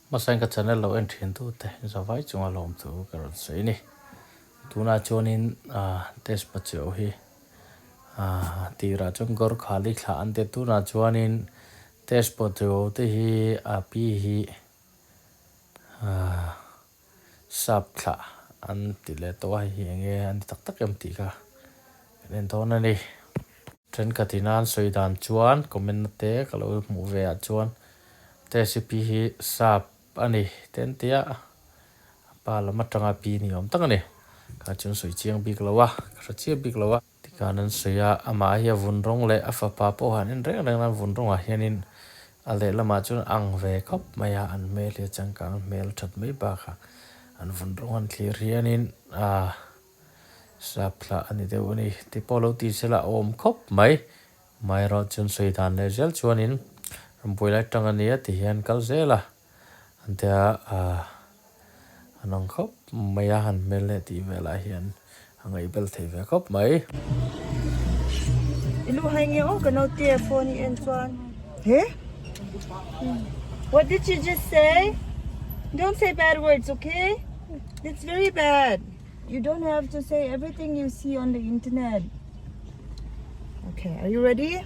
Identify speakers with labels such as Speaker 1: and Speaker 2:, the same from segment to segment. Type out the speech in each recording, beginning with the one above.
Speaker 1: Hmasain ka channel lo en thin tu te zavai chunga lawm chu ka rawn sawi a ni. Tunah chuanin test pachuau hi tirah chuan Gorkhali thlah an ti a, tunah chuanin test pachuau te hi a pi hi sap thlah an ti leh tawh a, hei hi eng nge a ni tak tak em tih kha kan en dawn a ni. Thenkhat ina an sawi dan chuan comment na te ka lo hmuh ve ah chuan Tesipi hi sap a ni te an ti a, a pa lam atanga pi ni awm tak a ni. Kha chuan sawi chiang bik lo a, ka hre chiah bik lo a. Tikhan an sawi a, amah hi a vun rawng leh a fapa pawh han en reng reng a, vun rawngah hianin a lehlamah chuan a ang ve khawp mai a, an hmel hi a changkang hmel that mai bakah an vun rawng an thlir hianin a sap thlah a ni deuh a ni tih pawh lo ti sela a awm khawp mai. Amaherawh chuan sawi dan leh zel chuanin rambuai lai tang a nia ti hian kal zel a, an tia an ang khawp mai a, han hmel leh tih velah hian a ngaihbel thei ve khawp mai.
Speaker 2: I lu hai nge aw ka naute phone i en chuan he What did you just say? Don't say bad words, okay? That's very bad. You don't have to say everything you see on the internet. Okay, are you ready?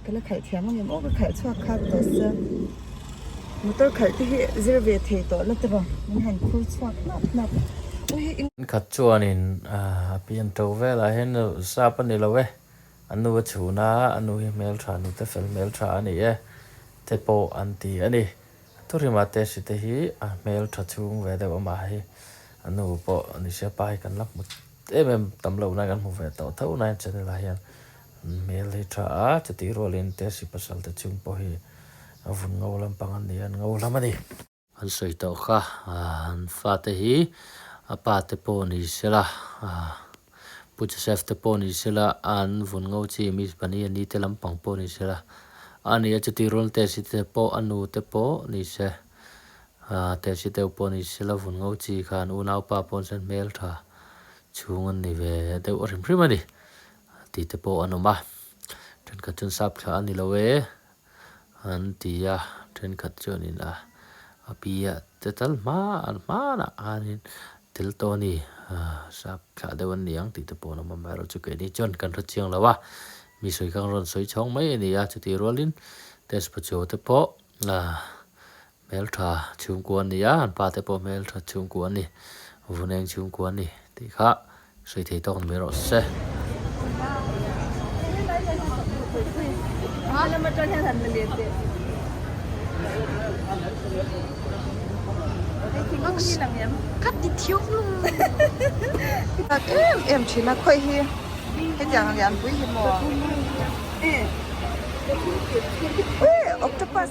Speaker 2: Ka la khalh thiam ang em aw ka khalh chhuak khat tawh se. Motor khalh te hi zir ve thei tawh la tawh min han khur chhuak hnap hnap.
Speaker 1: Khat chuanin a pian to velah hian sap a ni lo e, a nu a chhun a, a nu hi hmeltha nute fel hmeltha a ni e te pawh an ti a ni. Thurima te hri te hi a hmeltha chhung ve deuh amah hi a nu pawh ni sia pa hi kan la hmu em em tam loh na kan hmu ve tawh tho na channel ah hian hmel hi tha a chutih rualin te hri pasal te chung pawh hi a vun ngo lampang an ni a an ngo lam a ni. An sawi tawh kha an fate hi a pa te pawh ni sela Pu Joseph te pawh ni sela an vun ngo chi Miss Bunny a ni te lampang pawh ni sela a ni a chuti rual Tesi te pawh a nu te pawh ni se Tesi deuh pawh ni sela vun ngo chi khan unaupa pawh an hmel tha chhung an ni ve deuh hrim hrim a ni tih te pawh an awm a thenkhat chuan sap thla a ni lo e an ti a thenkhat chuanin a a pi ah te tal hma an hmanah khanin tel tawh a ni sap thlah deuh an ni ang tih te pawh an awm a amaherawhchu keini chuan kan hre chiang lo a mi sawi kha an rawn sawi chhawng mai a ni a chutih rualin test pachuau te pawh hmeltha chhungkua an ni a an pa te pawh hmeltha chhungkua an ni vuneng chhungkua an ni tih kha sawi thei tawk ni mai rawh se.
Speaker 2: Em em thin a khawi hi hetiang lianpui hi maw octopus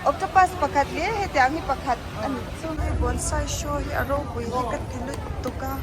Speaker 2: Octopus pakhat leh hetiang hi pakhat a ni chu. Hei bonsai show hi a ropui hi ka ti lutuk a.